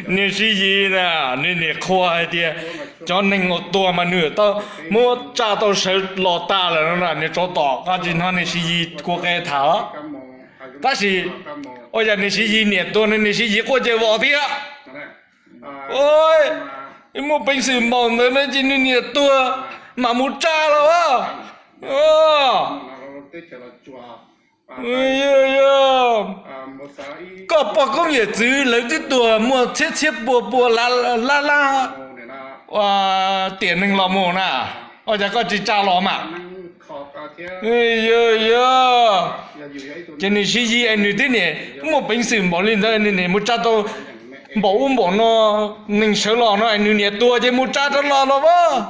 Niam Siv Yis na, nws niam qhuas hais tias cov neeg uas tuag mas nws tau muab tsa tau sawv los tas lawm no na, niam tsov tom, koj tsis hnov niam Siv Yis kua qe tham los? Tab sis ua cas niam Siv Yis niam tuag no niam Siv Yis quaj ces vos thiab. Muaj peev xwm npaum ntawd no ces nws niam tuag mam mus tsa los. Koj pog koob yawm txwv lawv twb tuag muaj txhiab txhiab pua pua lab lab tiam neeg los mus na, ua cas koj tsis tsa los mas? Yog yog, ces niam Siv Yis es nws twb niam muaj peev xwm npaum li ntawd, nws niam mus tsa tau npaum ub npaum no, neeg sawv los no es nws niam tuag ces mus tsa rov los los as.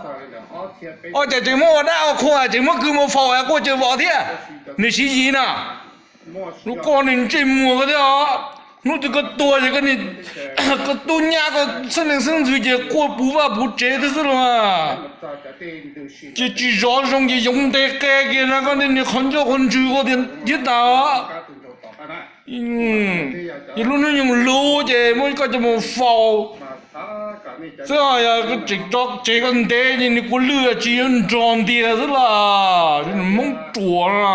Ua cas tseem muab ua dab ua qhua, tseem muab kwv mus faus es quaj ces vos thiab. Niam Siv Yis na, lub koj niag ntsej muag koj thiab os. Hnub twg koj tuag ces koj tub nyab koj xeeb leej xeeb ntxwv ces quaj puv vaj puv tsev thiab xwb los. Ces tsis zov zoo ces yoov ntes qe kiag na, koj niag qhov ncauj qhov ntswg ua tiag thiab tas. Ces lub hnub nyoog luv ces muab koj coj mus faus xwb. Yog koj tseem tso tseg koj ntev ces nws kua lwj tsis yuav nrog ntiag xwb las. Hmoob ruam na.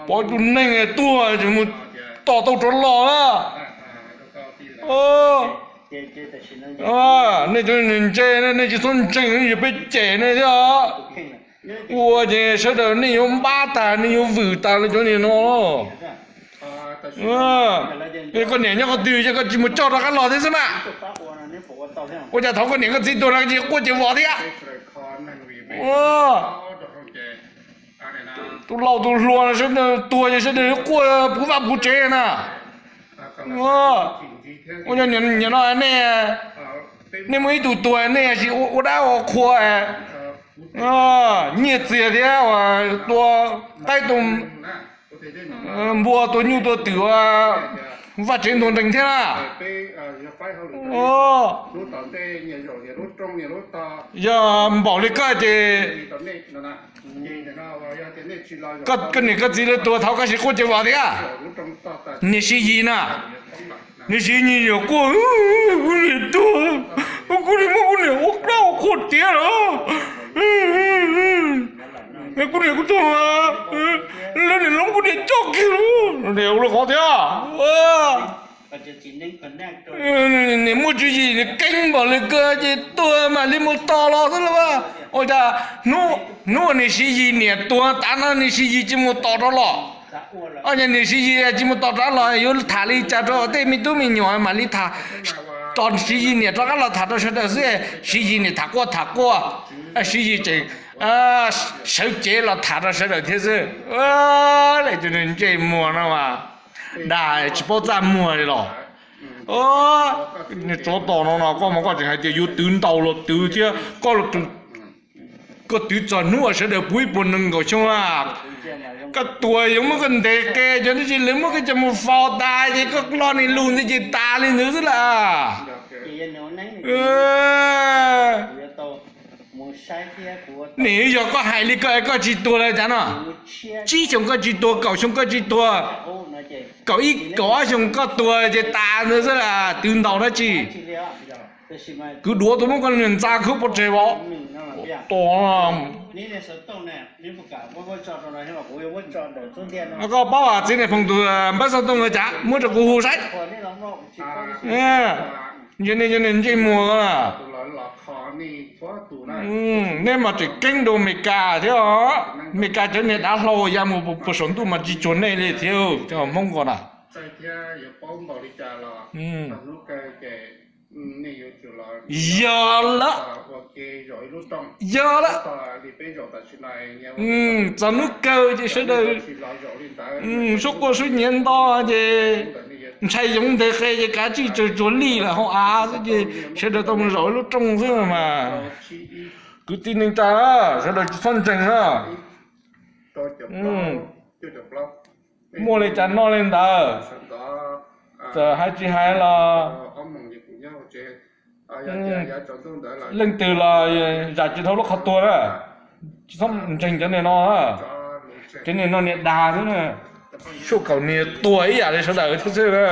Pov tus neeg tuag tseem mus tom tau rov los na. Nej cov ntse, nej tsis txhob ntseeg, nej yuav peb cem nej thiab. Ua ces sawv daws nej yuav npab tas, nej yuav vwm tas li cov niag no. Koj niam nyob qhov twg ces koj tsis mus coj rov qab los thiab xwb mas. Ua cas thaum koj niam koj txiv tuag no koj tsis quaj ces vos thiab? Tus laus tus hluas sawv daws tuag ces sawv daws quaj puv vaj puv tsev na. Ua cas nim no nej, nej muaj ib tug tuag nej ua dab ua qhua, nyiaj txiag thiab ua tua qaib tua npua tua nyuj tua twm ua vaj tsev ntuag nrees thiab na. Yog npaum li koj ces koj niam koj txiv lawv tuag thaum koj sim quaj ces vos thiab. Niam Siv Yis na, niam Siv Yis yuav quaj, kuv niam tuag, kuv niam muab kuv niam ua dab ua qhua tiav lawm. Kuv niam kuv tuag, lawv niam hloov kuv niam coj kiag lawm, niam ua li qhov thiab. Niam muaj tswv yim, niam keeb npaum li koj ces tuag mam li mus tos los xwb lauj. Ua cas hnub uas niam Siv Yis niam tuag tas no niam Siv Yis tsis mus tos rov los? Ua cas niam Siv Yis tsis mus tos rov los yuav tham li cas rau tej me tub me nyuam mam li tham, tos Siv Yis niam rov qab los tham rau sawv daws xwb. Siv Yis niam tham quaj tham quaj, Siv Yis tseem sawv cev los tham rau sawv daws thiab xwb. Lawv cov ntsej muag no mas dag tsis paub txaj muag li los. Niag tsov tom no no koj mas koj tseem hais tias yuav twv ntaus los twv thiab koj, koj twv txog hnub uas sawv daws puv ib puas nees nkaum xyoo na, koj tuag yuav muab koj ntes qe cov tib si, lawv muab koj coj mus faus tas ces koj lo niag lus ntawd ces tas li ntawd xwb las. Nim yog koj hais li koj, koj tsis tuag li cas no, tsib xyoo koj tsis tuag, kaum xyoo koj tsis tuag, kaum ib kaum ob xyoo koj tuag ces tas ntawd xwb las, twv ntaus dab tsi? Kwv duav tus muab koj niag ntxa khwb pov tseg vos. Tos, koj paub txiv niag Foom tus npawb xov tooj ntawd cas muab rau kuv hu saib. Ntsej, ntsej muag. Nej mas tseem keeb dua Meskas thiab os. Meskas cov niag dav hlau ya mus puag saum ntuj mas tsis cuag nej li thiab cov Hmoob ko na. Yog lawm, yog lawm. Txog hnub kawg ces sawv daws suab quaj suab nyiav nto ces ntshai yoov ntes qe ces kav tsij tsaws tsuag lij lawm hauv av xwb ces sawv daws tau mus zaum ib lub rooj xwb mas. Kwv tij neej tsa, sawv daws tsis txhob ntseeg na. Muaj li cas noj li ntawd. Txawm hais tsis hais los leej twg los zam tsis dhau lub qhov tuag na. Tsis txhob ntseeg cov niag no, cov niag no niag dag xwb na. Suab kaus niag tuag ib yam li sawv daws thiab xwb na.